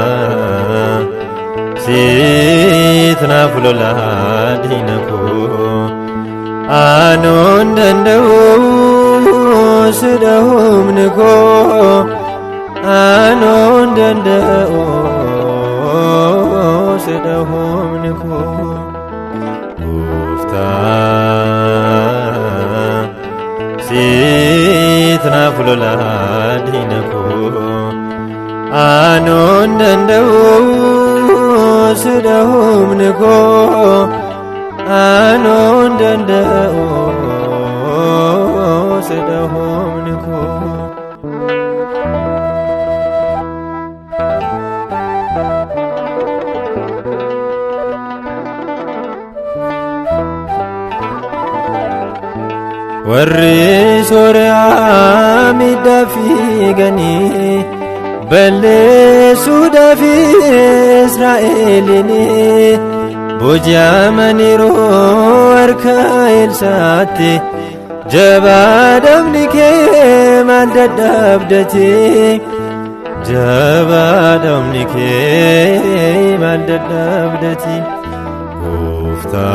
Gooftaa siit naaf lolaa diina koo anuun danda'u sida humni koo anuun danda'u sida humni koo Gooftaa siit naaf lolaa diina koo anuun danda'u sida humni koo anuun danda'u sida humni koo. Warri Sooriyaa miidhaa fiiganii balleessuudhaaf Israa'eliin booji'amaniiru harka Elsaatti jabaadhamni kee maal dadhabdati jabaadhamni kee maal dadhabdati Gooftaa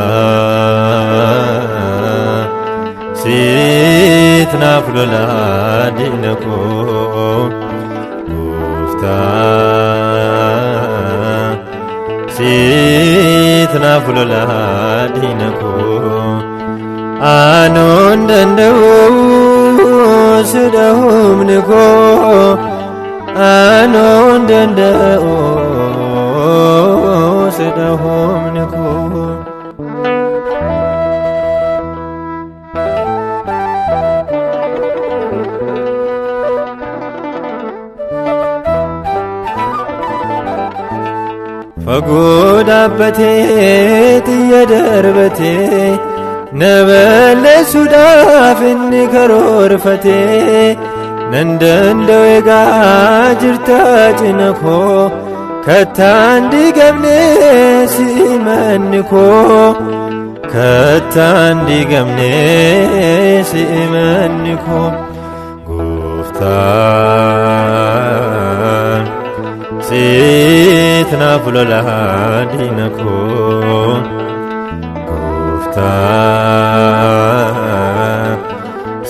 siit naaf lolaa diina koo Gooftaa siit naaf lolaa diina koo anuun danda'u sida humni koo anuun danda'u sida humni koo. Fagoo dhaabbatee xiyya darbatee na balleessuudhaaf inni karoorfatee nan danda'u egaa jirta cina koo kattaan diigamne simanni koo kattaan diigamne simanni koo Gooftaan siit naaf lolaa diina koo Gooftaa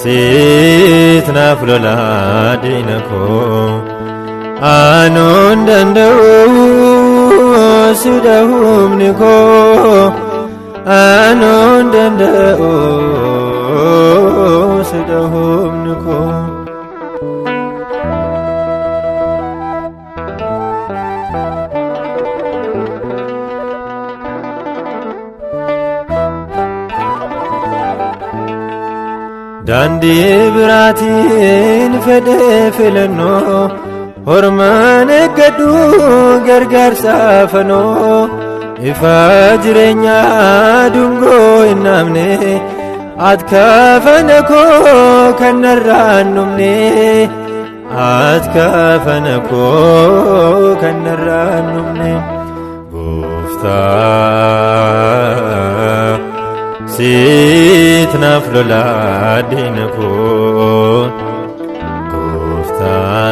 siit naaf lolaa diina koo anuun danda'u sida humni koo anuun danda'u sida humni koo. Daandii biraatiin fedhee filannoo hormaan eeggadhu gargaarsa fanoo ifa jireenyaa dungoo hin dhaamne ati kafana koo kan narraan dhumne ati kafana koo kan narraan dhumne Gooftaa siit naaf lolaa diina koo Gooftaa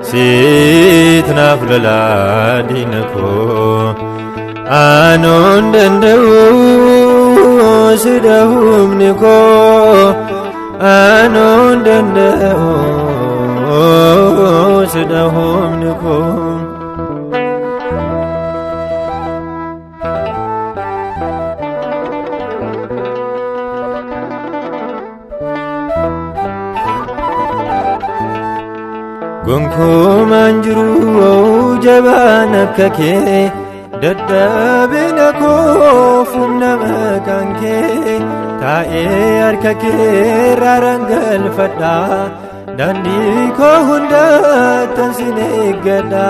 siit naaf lolaa diina koo anuun danda'u sida humni koo anuun danda'u sida humni koo. Gonkumaan jiru jabaan akka kee dadhabina koof humna maqaan kee taa'ee harka kee raaraan galfadha daandii koo hundattan sin eeggadha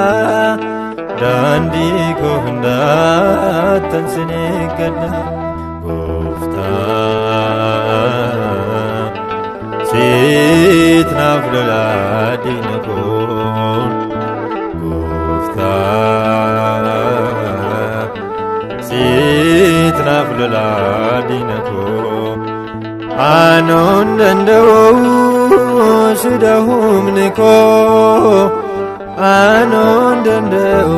daandii koo hundattan sin eeggadha Gooftaa siit naaf lolaa diina koo Gooftaa siit naaf lolaa diina koo anuun danda'u Sida humni koo, anoon danda'u,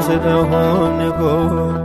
sida humni koo.